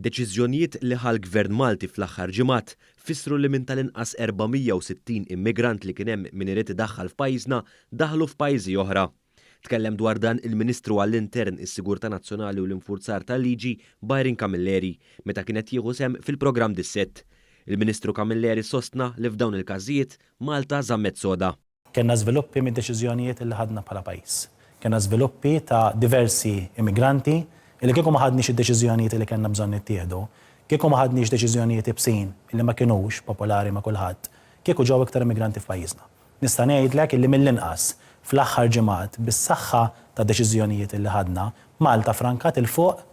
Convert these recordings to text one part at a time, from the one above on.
Deċiżjonijiet li ħa l-Gvern Malti fl-aħħar ġimgħat fissru li minn tal-inqas 460 immigrant li kien hemm min irid idaħħal f'pajjiżna daħlu f'pajjiżi oħra. Tkellem dwar dan il-Ministru għall-Intern, is-Sigurtà Nazzjonali u l-Infurzar tal-Liġi Byron Camilleri meta kien qed jieħu sehem fil-programm Dissett. Il-Ministru Camilleri sostna li f'dawn il-każijiet Malta żammet soda. Kellna żviluppi mid-deċiżjonijiet illi ħadna bħala pajjiż. Kellna żviluppi ta' diversi immigranti illi kieku ma ħadniex id-deċiżjonijiet illi kellna bżonn nittieħdu, kieku ma ħadniex deċiżjonijiet ibsin illi ma kinux popolari ma' kulħadd, kieku ġew iktar immigranti f'pajjiżna. Nista' ngħidlek illi mill-inqas fl-aħħar ġimgħat bis-saħħa ta' deċiżjonijiet illi ħadna, Malta frankat 'il fuq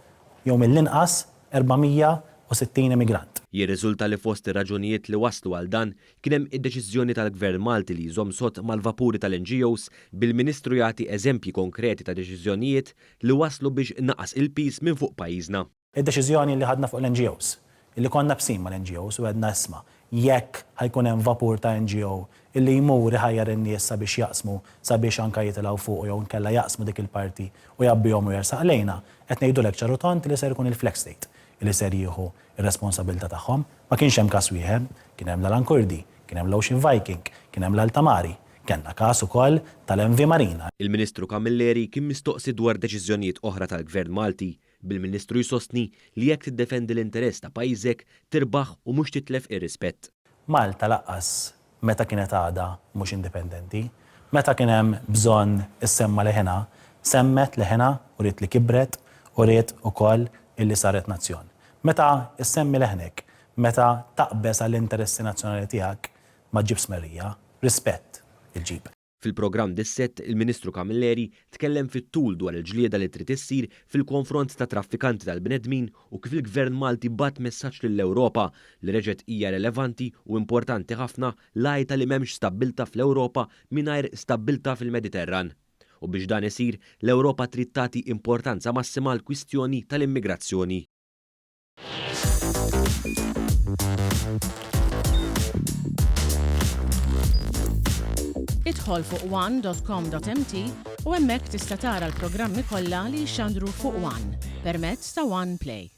jew mill-inqas 460 immigrant. Jirriżulta li fost ir-raġunijiet li wasslu għal dan kien hemm id-deċiżjoni tal-Gvern Malti li jżomm sod mal-vapuri tal-NGOs bil-Ministru jagħti eżempji konkreti ta' deċiżjonijiet li wasslu biex naqas il-piż minn fuq pajjiżna. Id-deċiżjoni li ħadna fuq l-NGOs, illi konna bsin mal-NGOs u għedna isma' jekk ħa jkun hemm vapur ta' NGO illi jmur iħajjar in-nies sabiex jaqsmu sabiex anke jitilgħu fuqu jew inkella jaqsmu dik il-parti u jgħabbihom u jersaq lejna, qed ngħidulek ċar u tond li ser ikun il-flag state illi ser jieħu r-responsabilità tagħhom. Ma kienx hemm każ wieħed, kien hemm l-Alan Kurdi, kien hemm l-Ocean Viking, kien hemm l-Altamari, kellna każ ukoll tal-MV Marina. Il-Ministru Camilleri kien mistoqsi dwar deċiżjonijiet oħra tal-Gvern Malti, bil-Ministru jsostni li jekk tiddefendi l-interess ta' pajjiżek, tirbaħ u mhux titlef ir-rispett. Malta lanqas meta kienet għadha mhux indipendenti, meta kien hemm bżonn issemma' leħinha, semmet leħinha, uriet li kibret, uriet ukoll illi saret nazzjon. Meta ssemmi leħnek, meta taqbeż għall-interessi nazzjonali tiegħek, ma ġġibx smerrija, rispett iġġib. Fil-programm Dissett, il-Ministru Camilleri tkellem fit-tul dwar il-ġlieda li trid issir fil-konfront ta' traffikanti tal-bnedmin u kif il-Gvern Malti bagħat messaġġ lill-Ewropa li reġgħet hija relevanti u importanti ħafna l-għajta li m'hemmx stabbiltà fl-Ewropa mingħajr stabbiltà fil-Mediterran. U biex dan isir, l-Ewropa trid tagħti importanza massima għall-kwistjoni tal-immigrazzjoni. Idħol fuq one.com.mt u hemmhekk tista' tara l-programmi kollha li jixxandru fuq One permezz ta' One Play.